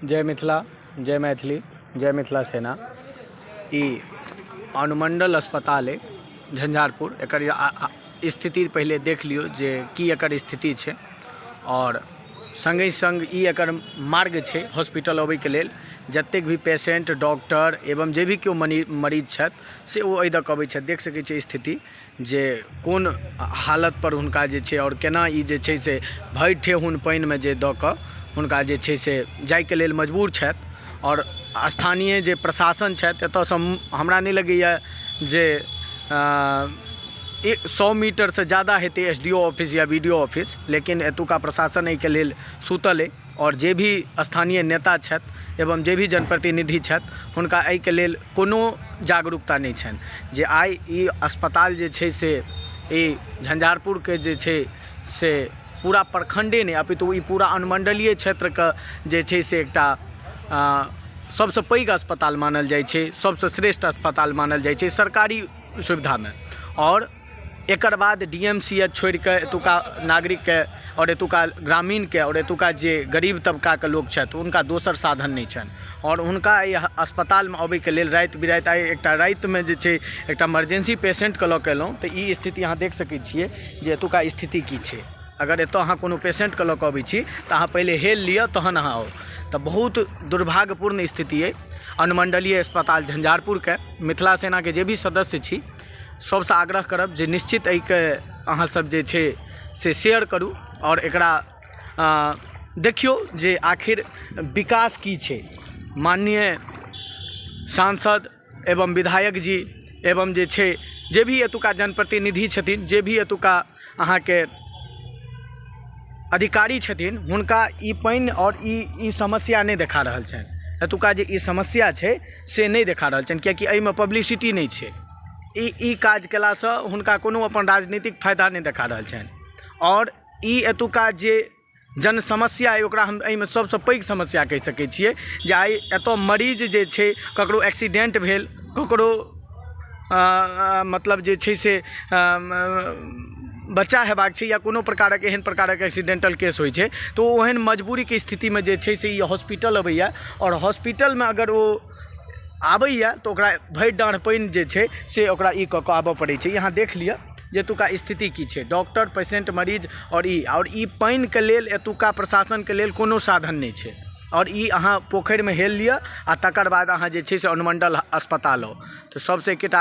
जय मिथिला, जय मैथिली, जय मिथिला सेना। ई अनुमंडल अस्पताल अइ झंझारपुर। एकर स्थिति पहिले देख लियौ जे की एकर स्थिति छै। आओर सङ्गहि सङ्ग ई एकर मार्ग छै हॉस्पिटल अबैके लेल। जतेक भी पेशेन्ट, डॉक्टर एवं जे भी केओ मरीज छथि से ओ एहि दऽ कऽ अबै छथि। देख सकै छियै स्थिति जे कोन हालतपर हुनका जे छै आओर केना ई जे छै से भरि ठेहुन पानिमे जे दऽ कऽ हुनका जे छै से जाइके लेल मजबूर छथि। आओर स्थानीय जे प्रशासन छथि, एतऽसँ हमरा नहि लगैए जे 100 मीटरसँ ज्यादा हेतै एस डी ओ ऑफिस या बी डी ओ ऑफिस, लेकिन एतुका प्रशासन एहिके लेल सुतल अइ। आओर जे भी स्थानीय नेता छथि एवं जे भी जनप्रतिनिधि छथि, हुनका एहिके लेल कोनो जागरूकता नहि छनि जे आइ ई अस्पताल जे छै से ई झंझारपुरके जे छै से पूरा प्रखण्डे नहि, अपितु ई पूरा अनुमण्डलीय क्षेत्रके जे छै से एकटा सबसँ पैघ अस्पताल मानल जाइ छै, सबसँ श्रेष्ठ अस्पताल मानल जाइ छै सरकारी सुविधामे। आओर एकर बाद डी एम सी एच छोड़िकऽ एतुका नागरिकके आओर एतुका ग्रामीणके आओर एतुका जे गरीब तबकाके लोक छथि, हुनका दोसर साधन नहि छनि। आओर हुनका एहि अस्पतालमे अबैके लेल राति बिराति, आइ एकटा रातिमे जे छै एकटा इमरजेन्सी पेशेन्टके लऽ कऽ अएलहुँ, तऽ ई स्थिति अहाँ देख सकै छिए जे एतुका स्थिति की छै। अगर एतऽ अहाँ कोनो पेशेन्टके लऽ कऽ अबै छी तऽ अहाँ पहिले हेल लिअ, तहन अहाँ आउ। तऽ बहुत दुर्भाग्यपूर्ण स्थिति अइ अनुमण्डलीय अस्पताल झंझारपुरके। मिथिला सेनाके जे भी सदस्य छी, सबसँ आग्रह करब जे निश्चित एहिके अहाँ सब जे छै से शेयर करू आओर एकरा देखियौ जे आखिर विकास की छै। माननीय सांसद एवं विधायक जी एवं जे छै जे भी एतुका जनप्रतिनिधि छथिन, जे भी एतुका अहाँके अधिकारी छथिन, हुनका ई पानि आओर ई समस्या नहि देखा रहल छनि। एतुका जे ई समस्या छै से नहि देखा रहल छनि, किएकि एहिमे पब्लिसिटी नहि छै। ई काज कयलासँ हुनका कोनो अपन राजनीतिक फायदा नहि देखा रहल छनि। आओर ई एतुका जे जन समस्या अइ, ओकरा हम एहिमे सबसँ पैघ समस्या कहि सकै छियै जे आइ एतऽ मरीज जे छै, ककरो एक्सीडेन्ट भेल, ककरो मतलब जे छै से बच्चा हेबाक छै या कोनो प्रकारक एहन प्रकारक एक्सीडेन्टल केस होइ छै, तऽ ओ ओहन मजबूरीके स्थितिमे जे छै से ई हॉस्पिटल अबैए। आओर हॉस्पिटलमे अगर ओ आबैए तऽ ओकरा भरि डाँढ़ पानि जे छै से ओकरा ई कऽ कऽ आबऽ पड़ै छै। अहाँ देख लिअ जे एतुका स्थिति की छै। डॉक्टर, पेशेन्ट, मरीज आओर ई पानिके लेल एतुका प्रशासनके लेल कोनो साधन नहि छै। आओर ई अहाँ पोखरिमे हेल लिअ आ तकर बाद अहाँ जे छै से अनुमण्डल अस्पताल आउ। तऽ सबसँ एकेटा